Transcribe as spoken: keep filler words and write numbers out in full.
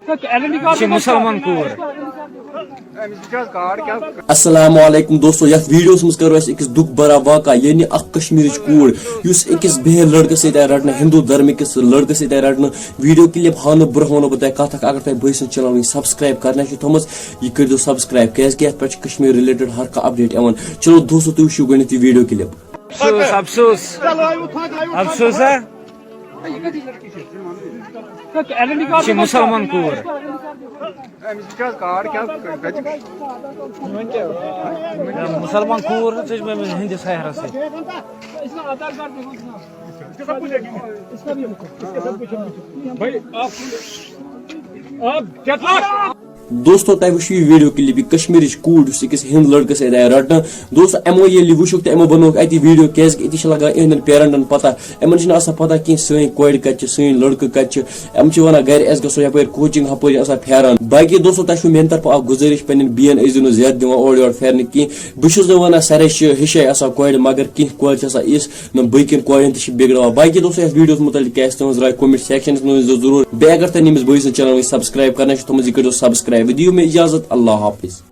یہِ چھِ مُسلمان کوٗر۔ السلام علیکم دوستو، یتھ ویڈیوس منٛز کرو أسۍ أکِس دُکھ بھرا واقعہ، یعنی اکھ کشمیرٕچ کوٗر یُس أکِس بہر لڑکس سۭتۍ آیہِ رٹنہٕ، ہندو دھرمہٕ کِس لڑکس سۭتۍ آیہِ رٹنہٕ۔ ویڈیو کلپ ہاونہٕ برونٛہہ ونو بہٕ تۄہہِ کتھ اکھ، اگر تۄہہِ بٲے سٕنٛز چنل وٕنہِ سبسکرایب کرنٕے چھِ تھٲومٕژ، یہِ کٔرۍزیو سبسکرایب، کیازِ کہِ یتھ پٮ۪ٹھ چھِ کشمیر رِلیٹڈ ہر کانٛہہ اپڈیٹ یِوان۔ چلو دوستو، تُہۍ وٕچھِو گۄڈٕنیتھ یہِ ویڈیو کلپ۔ افسوس، افسوس، افسوس ہا؟ یہِ چھِ مُسلمان کوٗر۔ مُسلمان کوٗر، ژٕ چھِ مےٚ ہِنٛدِس ہیہرَس سۭتۍ۔ دوستو، تۄہہِ وٕچھِو یہِ ویڈیو کلپ، یہِ کشمیرٕچ کوٗر یُس أکِس ہِنٛد لڑکس سۭتۍ آیہِ رٹنہٕ۔ دوستو، یِمو ییٚلہِ یہِ وٕچھُکھ تہٕ یِمو بنووُکھ اتی ویڈیو، کیازِ کہِ أتی چھِ لگان یِہنٛدٮ۪ن پیرنٹن پتہ۔ یِمن چھِنہٕ آسان پتہ کینٛہہ سٲنۍ کورِ کتہِ چھِ، سٲنۍ لڑکہٕ کتہِ چھِ۔ یِم چھِ ونان گرِ، اسہِ گژھو یپٲرۍ کوچنگ، ہپٲرۍ آسان پھیران۔ باقی دوستو، تۄہہِ چھُو میانہِ طرفہٕ اکھ گُزٲرِش، پننٮ۪ن بین ٲسۍزیو نہٕ زیادٕ دِوان اورٕ یورٕ پھیرنہٕ کینٛہہ۔ بہٕ چھُس نہٕ ونان سارے چھِ ہِشے آسان کورِ، مگر کینٛہہ کورِ چھِ آسان یِژھ، نہ باقین کورٮ۪ن تہِ چھِ بگڑاوان۔ باقی دوستو، یتھ ویڈیوس متعلق کیٛاہ آسہِ تُہنٛز راے، کمنٹ سیکشنس منٛز ؤنۍزیو ضروٗر۔ بیٚیہِ اگر تۄہہِ نٔمِس بٲے سٕنٛز چنل وٕنہِ سبسکرایب کرنٕے چھِ تھٲومٕژ، یہِ کٔرۍزیو سبسکرایب۔ دِیِو مےٚ اجازت، اللہ حافظ۔